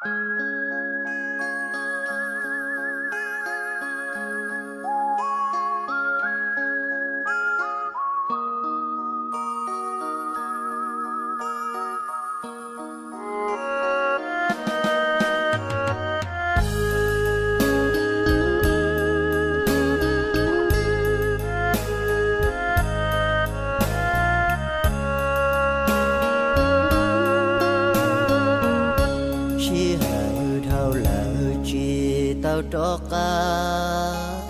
Sij hawm dhau lawm tsis tau rov qab,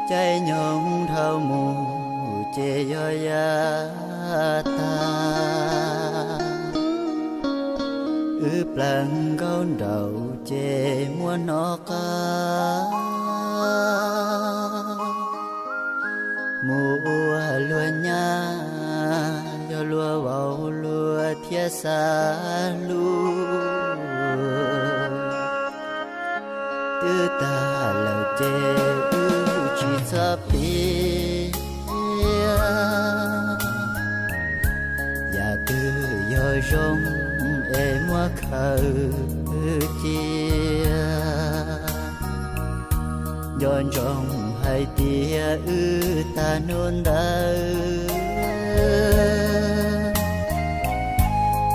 caij nyoog dhau mus ces yog yav tag. Wb pleev nkauj nraug ces muab hnov qab, mus ua luag nyab yog luag vauv luag thiab xav hlub. Twb tag lawm ces wb tsis txhob piav, yam twg yog zoo es muab khaws cia. Nco ntsoov hais tias wb tag hnub ntawd,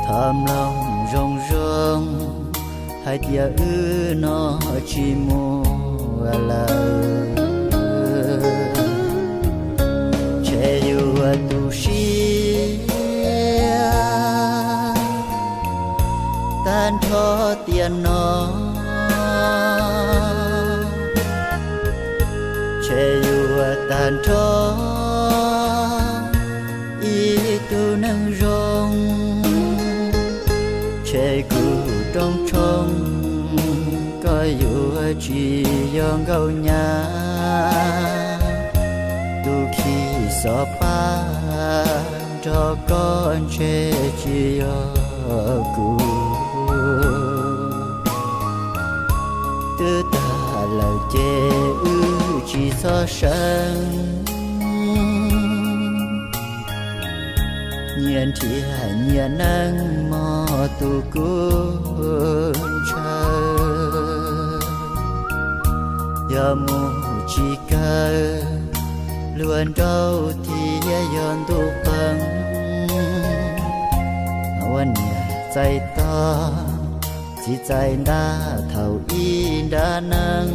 thov mloog zoo zoo hais tias wb no tsis muaj lawm. Ntshe yuav tu siab tag nrho tiam no, ntshe yuav tag nrho ib tug neeg zoo. Ntshe kuv rooj tshoob koj yuav tsis yog nkauj nyab, tus khi xov pab nrog koj ntshe tsis yog kuv. Twb tag lawm ces wb tsis txhob seev, nyias nrhiav nyias neej mog tus kuj ntshaw. Yog mus tsis kawg luag nraug thiab yog ntuj qees, ua niam txais tos txiv txais ntab thaum ib nrab neej.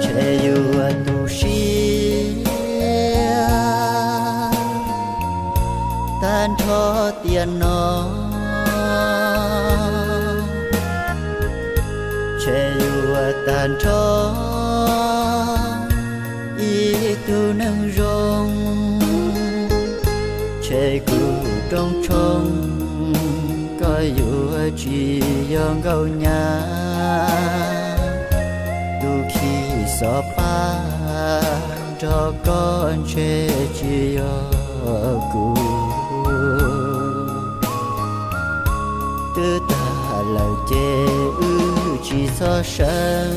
Ntshe yuav tu siab tag nrho tiam no, ntshe yuav tag nrho ib tug neeg zoo. Ntshe kuv rooj tshoob koj yuav tsis yog nkauj nyab, tus khi xov pab nrog koj ntshe tsis yog kuv. Twb tag lawm ces wb tsis txhob seev,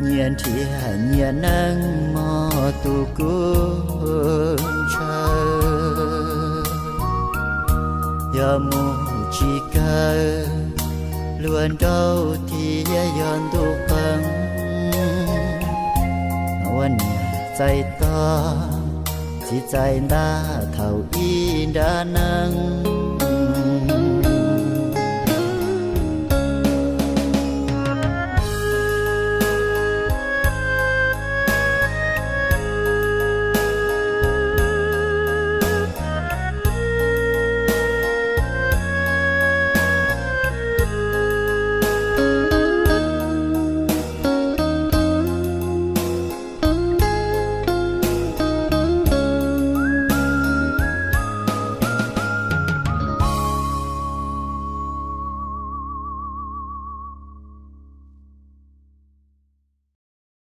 nyias nrhiav nyias neej mog tus kuj ntshaw. Yog mus tsis kawg luag nraug thiab yog ntuj qees, ua niam txais tos txiv txais ntab thaum ib nrab neej.